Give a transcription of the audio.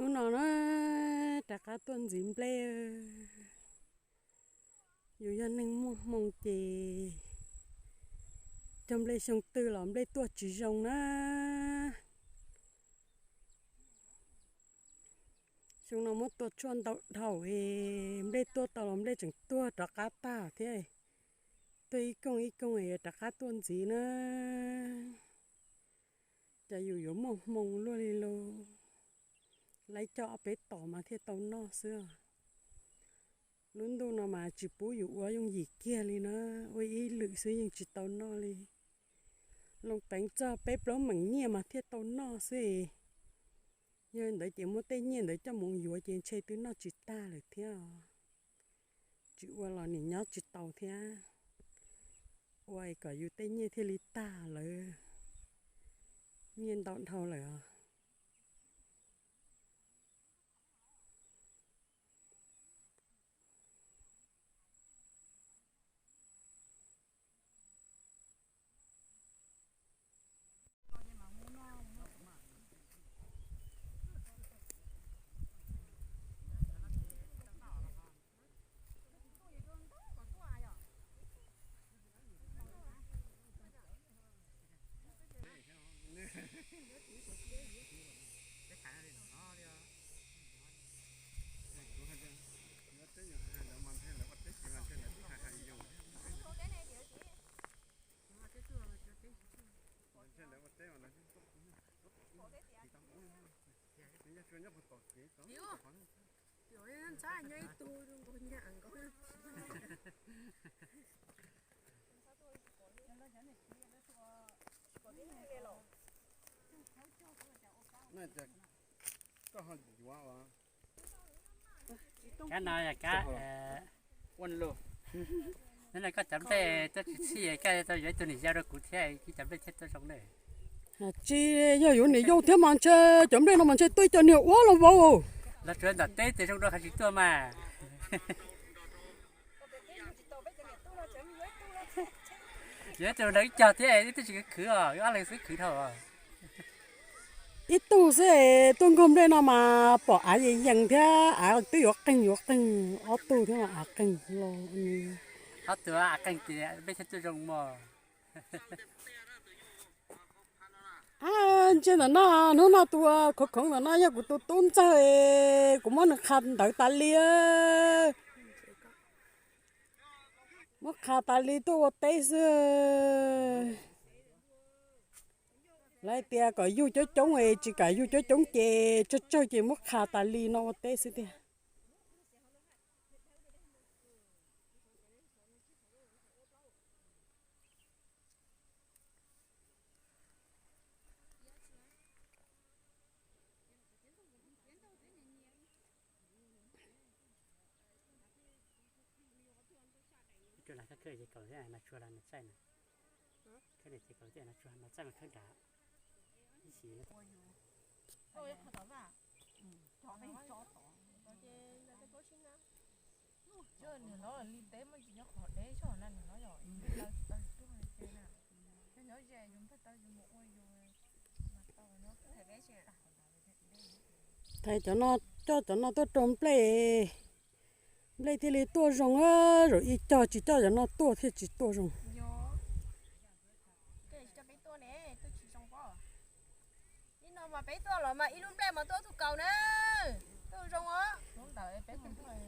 Hnub no na, rov qab tuaj ntxiv nplej. Yus yog neeg muaj hmoo ces cog nplej xyoo twg los nplej tuaj tsis zoo na. Xyoo no muab tua tshuaj ntau dhau es nplej tuaj tau los nplej tseem tuag rov qab tag thiab. Tuaj ib koog ib koog es rov qab tuaj ntxiv na. Ces yus yuav muaj hmoo luaj li lauj. Laib cog ob peb tom mas thiaj tau noj xwb. Lub ntuj no mas tsis pub yus ua yooj yim kiag li na, ua ib lwm xwb yeej tsis tau noj li. Loo peev txog peb plaub meem nyiaj mas thiaj tau noj xwb. Yog li ntawd ces muab tej nyiaj ntawd coj mus yuav ces ntshe twb noj tsis tag lawm thiab. Tsis ua los nim nyob tsis tau thiab. Ua kom yus tej nyiaj thiaj li tag lawm. Nyiaj ntau dhau lawm os. Kab no yog kab, ua lus. Nyob no koj cov nplej tuaj tsis txhij, koj tau yuav ib tug niam yau rau kuv thiab, ib cov nplej thiaj tuaj zoo na. Tsis yog yuav niam yau thiab mas ntshe cov nplej no mas ntshe tuaj ib co niag ua los vauv. Los tsuav ntam teb tias zoo dua qhov tsis tuaj mas. Yuav ib tug nrog ib co thiab, ib tug tsis khwv os, ob leeg xwb khwv dhau os. Ib tug xwb es tuaj nkaug nplej no mas pom av yees yees thiab av twb yuav qeeg yuav qeeg, ob tug thiab mas av qeeg los. Ob tug av qeeg tias nplej thiaj tuaj zoo mog. Ntshe ntawm no, hnub no tus khoov khoov ntawm no yog kuv tus tub ntxawg, kuv muab nws qha ntawd tas li. Muab qha tas li tuaj ua teb xwb. Lawv tias kom yug coob coob es tsis kam yug coob coob ces tsawg tsawg ces muab qha tas li no ua teb xwb tiag. Khawb no ces kaus thiab no tsuag no txaij na. Khawb no ces kaus thiab no tsuag no txaij mas khawb nrad. Ib sim no. Nws lov li teb muaj tsis nyob qhov deb zog na, nws lov yog tsis tau tsis tuaj li na. Nyob nyob ze yus npaj tau yus mus ua yus. Thaiv cov no, coj cov no tuaj rau nplej, nplej thiaj li tuaj zoo, zaum ib cog tsis coj cov no tuaj thiaj tsis tuaj zoo. Ib no mas peb tuaj los mas ib lub nplej mas tuaj tug kaus na, tuaj zoo os. Lub ntawd peb mus tuaj.